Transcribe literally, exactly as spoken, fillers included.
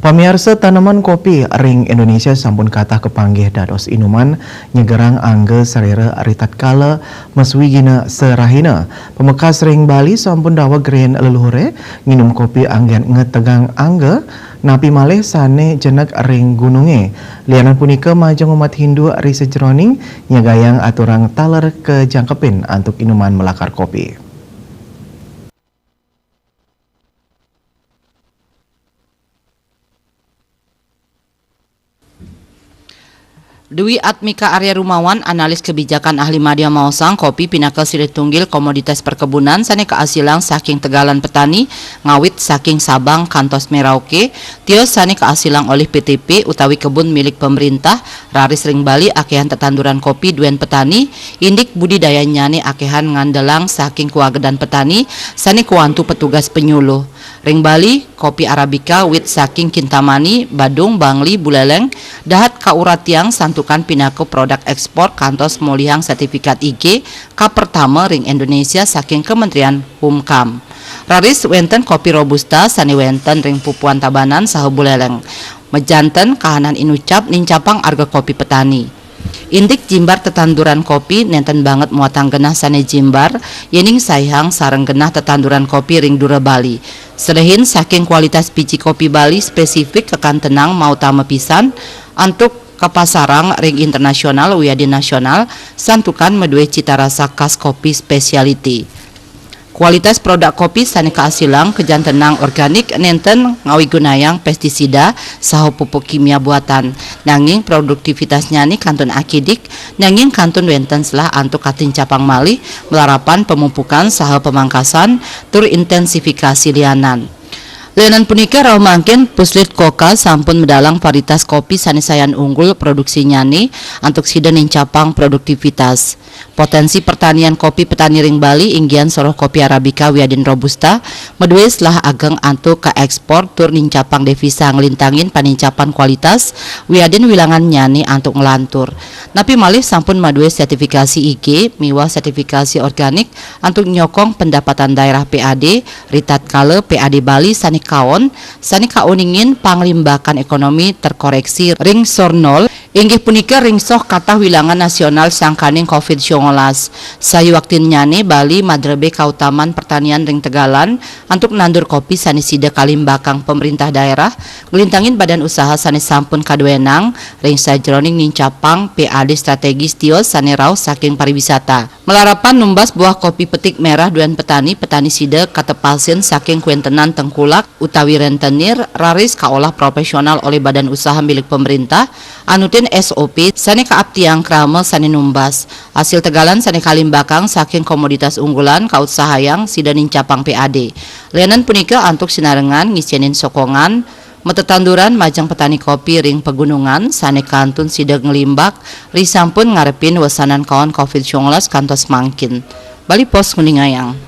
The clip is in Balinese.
Pamiarsa, taneman kopi ring Indonesia sampun katah kapanggih dados inuman, nyegerang angga sarira ritatkala maswigina sarahina. Pamekas ring Bali sampun daweg ring leluhure nginum kopi anggén ngetegang angga, napi malih sane jenek ring gununge. Lianan punika majeng umat Hindu ri sajeroning nyegayang aturang taler kajangkepin antuk inuman malakar kopi. Dwi Atmika Arya Rumawan, analis kebijakan ahli madya maosang, kopi pinaka silih tunggil komoditas perkebunan sane kaasilang saking tegalan petani, ngawit saking Sabang kantos Merauke, tios sane kaasilang olih P T P utawi kebun milik pemerintah, raris ring Bali akehan tetanduran kopi duen petani, indik budidayannyane akehan ngandelang saking kuagedan petani sane kuantu petugas penyuluh. Ring Bali, kopi Arabica wit saking Kintamani, Badung, Bangli, Buleleng, dahat kauratiang santukan pinaka produk ekspor kantos molihang sertifikat I G kapertama ring Indonesia saking Kementerian Humkam. Raris wenten kopi Robusta sane wenten ring pupuan Tabanan saha Buleleng. Majanten kahanan inucap nincapang arga kopi petani. Indik jimbar tetanduran kopi nenten banget muatang genah sane jimbar, yening saihang sareng genah tetanduran kopi ring dura Bali. Selehin saking kualitas biji kopi Bali spesifik kakantenang mautama pisan antuk kapasarang ring internasional wiadin nasional, santukan madue cita rasa khas kopi specialty. Kualitas produk kopi sane kaasilang kajantenang organik, nenten ngawigunayang pestisida saha pupuk kimia buatan. Nanging produktivitasnyane kantun akidik, nanging kantun wenten selah antuk katincapang malih malarapan pemupukan saha pamangkasan tur intensifikasi lianan. Lianan punika rauh mangkin Puslit Koka sampun medalang varietas kopi sane sayan unggul produksinyane antuk sida nincapang produktivitas. Potensi pertanian kopi petani ring Bali inggihan soroh kopi Arabica wiadin Robusta, madue selah ageng antuk kaekspor tur nincapang devisa nglintangin panincapan kualitas wiadin wilangannyane antuk nglantur. Napi malih sampun madue sertifikasi I G miwah sertifikasi organik antuk nyokong pendapatan daerah P A D, ritatkala P A D Bali sane kaon, sane kauningin panglimbakan ekonomi terkoreksi ring sor nol, inggih punika ring soh katah wilangan nasional sangkaning covid sangalas. Sayuaktinnyane Bali madrebe kautaman pertanian ring tegalan antuk nandur kopi sane sida kalimbakang pemerintah daerah, nglintangin badan usaha sane sampun kaduenang ring sajeroning nincapang P A D strategis tios sane rauh saking pariwisata. Malarapan numbas buah kopi petik merah duen petani, petani sida katepasin saking kuentenan tengkulak utawi rentenir, raris kaolah profesional olih badan usaha milik pemerintah, anutin S O P sane kaaptiang krama sane numbas. Hasil tegalan sane kalimbakang saking komoditas unggulan kautsahayang sida nincapang P A D. Lianan punika antuk sinarengan ngicenin sokongan matetanduran majeng petani kopi ring pegunungan sane kantun sida nglimbak risampun ngarepin wesanan kaon covid sangalas kantos mangkin. Bali Post nguningayang.